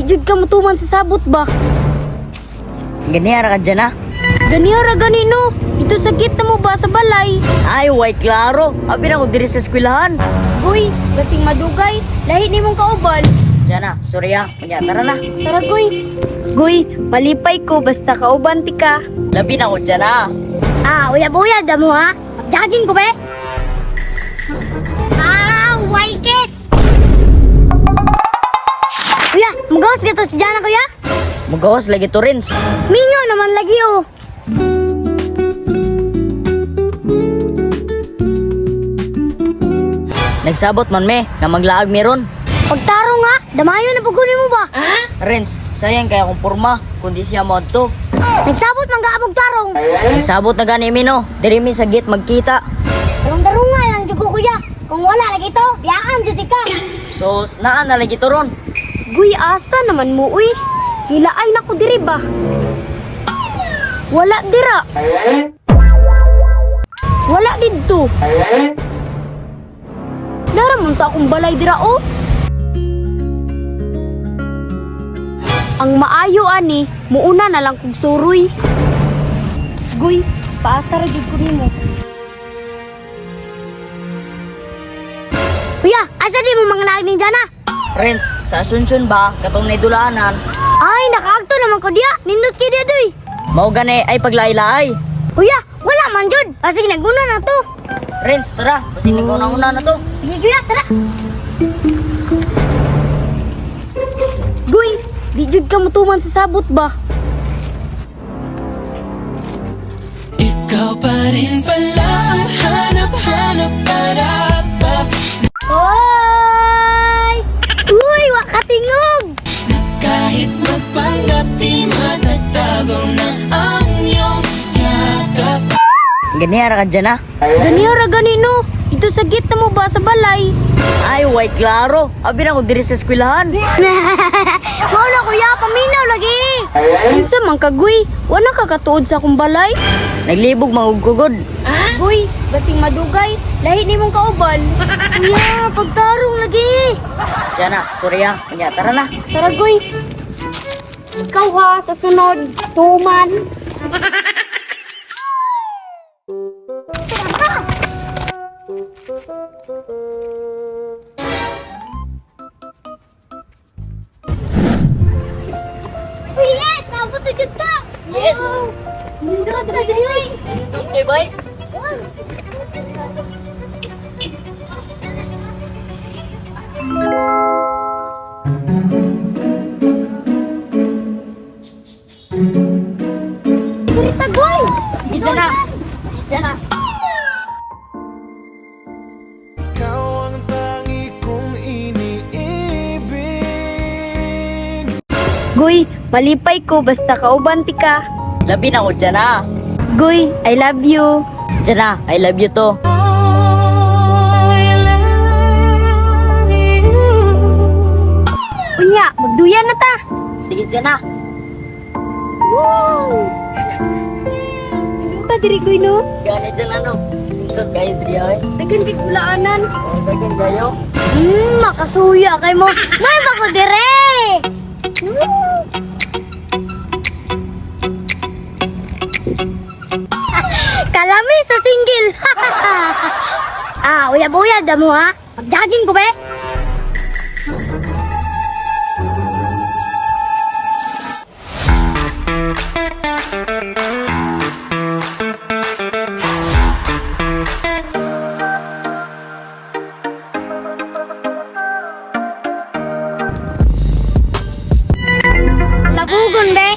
jud ka mutuman sa sabot ba? Ganiha ra ka dyan ah. Ganiha ra gani no. Ito sa gate na mo ba sa balay? Ay, way klaro. Abi na ko diri sa eskwelahan. Goy, basing madugay, lahi nimong kauban. Jana, sorry ah. Unya, tara na. Tara, Goy. Goy, malipay ko basta kauban ti ka. Labi na ko dyan ah. Ah, uyab-uyab da mo ha. Jogging ko be. Ah, waikes. Kuya, magawas ka to si Jana kuya? Mugawas lagi to Rins. Mingaw naman lagi oh. Nagsabot man me, nga maglaag meron. Pagtaro nga, damayo na pagkunin mo ba? Rins, sayang kaya kung porma, kundi siya mo adto. Nagsabot man ka abog tarong. Nagsabot na gani mi no, diri mi sa gate magkita. Tarong nga lang jud ko kuya. Kung wala lagi to, biyaan jud ka. Sos, naa na lagi to ron. Guy, asa naman mo uy? Hilaay na ko diri ba? Wala dira. Wala didto. Naramon ta akong balay dira oh. Ang maayo ani, muuna na lang kog suroy. Guy, paasa ra jud ko nimo. Kuya, asa di mo mga laag ni Jana? Rins, sa Asunsyon ba, katong naidulaanan, Ay, nakaagto naman ko diya. Nindot kay diya doy. mao gani ay paglaay-laay. Kuya, wala man jud. Pasig naguna na to. Rins, tara, kasi naguna-una na to. Sige kuya, tara. Guy, di jud ka mutuman sa sabot ba? Ikaw pa rin pala ang hanap-hanap para pa Oy! Uy, wakatingog! Na kahit magpanggap di matatago na ang iyong yakap. Ganiha ra ka dyan ah. Ganiha ra gani no. Ito sa gate na mo ba sa balay? Ay, way klaro. Abi na ko diri sa eskwelahan. Mao na kuya, paminaw lagi. Unsa man ka, Guy? Wala ka katuod sa akong balay? Naglibog mangugkugod. Guy, basing madugay, lahi nimong kauban. Kuya, pagtarong lagi. Jana, sorry ah. Unya, tara na. Tara, Guy. Ikaw ha, sa sunod, tuman. Uy, yes, naabot na jud ta. Yes. Nindot na diri oy. Okay, bye. Diri ta, Goy. Sige, Jana. Sige, Jana. Ikaw ang tangi kong iniibig. Guy, malipay ko basta kauban ti ka. Labi na ko dyan ah. Guy, I love you. Jana, I love you to. Unya, magduya na ta. Sige, Jana. Wow! Ta diri Guy no. Gani dyan ano. Indot kayo diri ay. Daghan kay kulaanan. Oh, daghan kayo. Makasuya kay mo. May ba ko dire? Kalami sa single. Ah, uyab-uyab da mo ha. Pag-jogging ko be. Labugon be.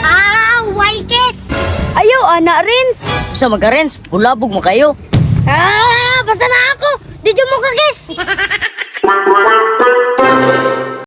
Ah, waikes. Ayaw ana, Rins. Usa man ka, Rins, bulabog mo kayo. Ah, basta na ako. Di mo kakis.